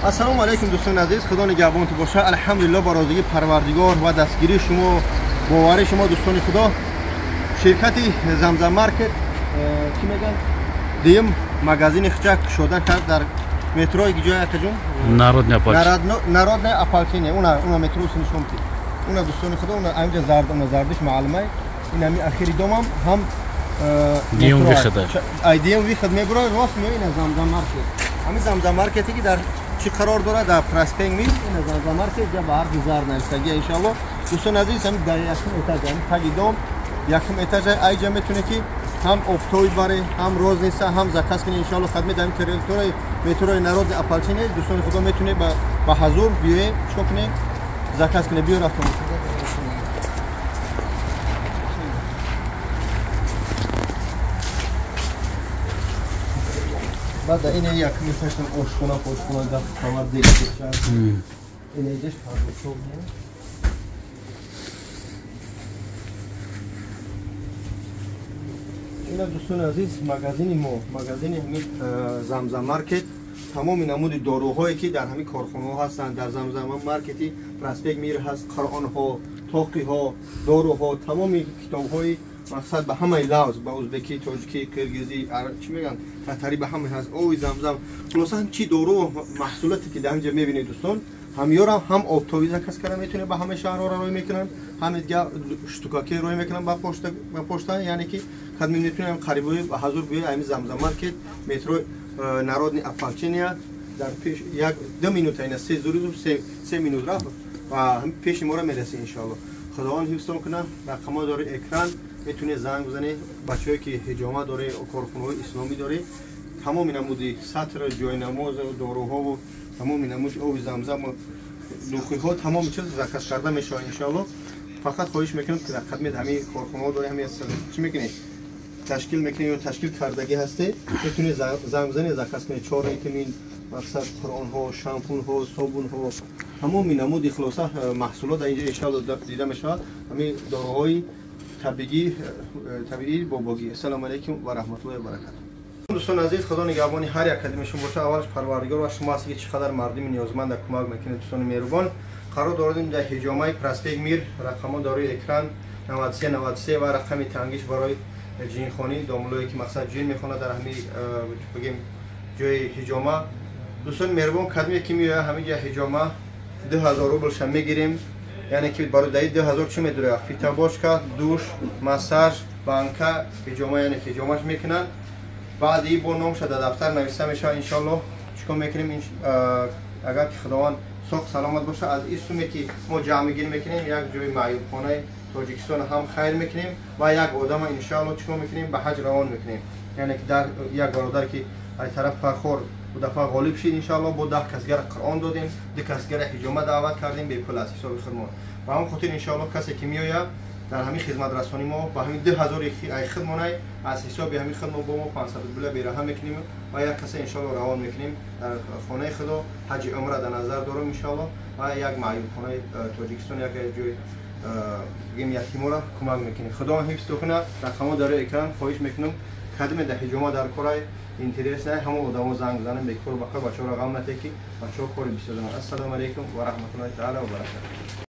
Ассалому алайкум дӯстони азиз, худо нигаҳбонтон бошад. Алҳамдулиллоҳ ба розигии Парвардигор ва дастгирии шумо, бовари шумо дӯстони худо, ширкати Замзам Маркет чӣ мегӯянд, дуюм магазини хича кушода кард дар метрои ҷои акаҷон Народное ополчение. Уна метро нишон ки уна дӯстони худо, уна амҷа зард, уна зардиш маълумай. Ин ами ахири домам ҳам дуюм выход, ай дуюм выход мебурад, рост меои ина Замзам Маркет. Ҳамин Замзам Маркете ки дар чӣ қарор дорад, дар проспект Мир, ина Замзам Маркет ҷа ба ҳарфи зард навиштагия. Иншоалло дӯстони азиз, ҳамин дар якум этаж, ҳамин таги дом якум этаж айҷа метавонед ки ҳам оптовый баре, ҳам розница, ҳам заказ кунед. Иншоалло хадмат дар территорияи метрои Народное ополчение дӯстони худо метавонед ба ҳазур биёед, чикор кунед, заказ кунед. Биё рафтем. Баъд ин якум этажам ошхона, ошхона гап хабар дегча. Ин эҷаш продуктов. Ина дӯстони азиз, магазини мо, магазини ҳамин Замзам Маркет, тамоми намуди доруҳое ки дар ҳамин корхонаҳо ҳастанд, дар Замзам Маркети проспект Мир ҳаст, қуръонҳо, тоқиҳо, доруҳо, тамоми китобҳои мақсад ба ҳамаи лавз, ба узбекӣ, тоҷикӣ, қирғизӣ, чӣ мегӯянд, татарӣ, ба ҳамаи ҳаст. Ови Замзам, хулоса чӣ дору маҳсулоте ки дар ҳаминҷа мебинед дӯстон, ҳамёрам ҳам оптовый заказ карда метавонед, ба ҳамаи шаҳрҳоро рой мекунанд, ҳам дига штукаке рой мекунанд ба пошта, яъне ки кадми метавонем қарибои ба ҳазур биёед ҳамин Замзам Маркет, метро Народное ополчение, дар пеш як ду минута, ина се зури се минут рафт ва пеши моро мерасед иншоалло. Худованд ҳифзтон кунад. Рақамҳо дори экран, метавонед занг бизанед. Бачаҳое ки ҳиҷома доред, корхонаҳои исломӣ доред, тамоми намуди сатр, ҷойнамоз, доруҳову тамоми намуди оби Замзам, духиҳо, тамоми чиз заказ карда мешавад иншоалло. Фақат хоҳиш мекунам ки дар қадмет ҳамин корхонаҳо доред, ҳамин чӣ мекунед, ташкил мекунед ё ташкил кардагӣ ҳастед, метавонед занг бизанед, заказ кунед. Чор ин мақсад қуръонҳо, шампунҳо, собунҳо, тамоми намуди хулоса маҳсулот дар инҷо иншоалло дида мешавад. Ҳамин доруҳои табиӣ бобогӣ. Ассалому алайкум ва раҳматуллоҳи ва баракатуҳ. Дӯстони азиз, худо нигаҳбони ҳар як кадомашон бошад. Аввалаш Парвардигор ва шумо ҳастед ки чӣ қадар мардуми ниёзманда кӯмак мекунед. Дӯстони меҳрубон, қарор дорем дар ҳиҷомаи проспект Мир, рақамҳо дар рӯи экран 93 93 ва рақами тангиш барои ҷинхонӣ, домулое ки мақсад ҷин мехонад дар ҳамин бигем ҷои ҳиҷома. Дӯстони меҳрубон, кадоме ки меояд ҳамин ҷои ҳиҷома 2000 рублша мегирем, яъне ки барои даи 2000 чӣ медорад? Фитобочка, душ, массаж, банка, ҳиҷома, яъне ки ҳиҷомаш мекунанд. Баъди бо номша дар дафтар нависта мешавад. Иншоалло чикор мекунем, агар ки Худованд соқ саломат бошад, аз ин суме ки мо ҷамъгирӣ мекунем, як ҷои маъюбхонаи Тоҷикистон ҳам хайр мекунем ва як одама иншоалло чикор мекунем, ба ҳаҷ равон мекунем. Яъне ки дар як бародар ки аз тараф Фархор ду дафъа ғолиб шид, иншоалло бо 10 касгара Қуръон додем, ду касгара ҳиҷома даъват кардем бепул аз ҳисоби худмон. Ба ҳамон хотир иншоалло касе ки меояд дар ҳамин хизматрасонӣ мо ба ҳамин 2000 ай худмонай, аз ҳисоби ҳамин худмо бо мо 500 рубля бераҳа мекунем ва як касе иншоалло равон мекунем дар хонаи худо, ҳаҷи умра дар назар дорам иншоалло, ва як маъюбхонаи Тоҷикистон, як ҷои бигем ятиморо кӯмак мекунем. Худо ҳифз кунад. Рақамҳо дар рӯи экран. Хоҳиш мекунам, кадоме дар ҳиҷома дар корай интерес най, ҳамон одамо занг бизанем. Бекору бақор бачаҳоро ғам натиҳед, ки бачаҳо кори бисёр доранд. Ассалому алайкум ва раҳматуллоҳи таала ва баракатуҳ.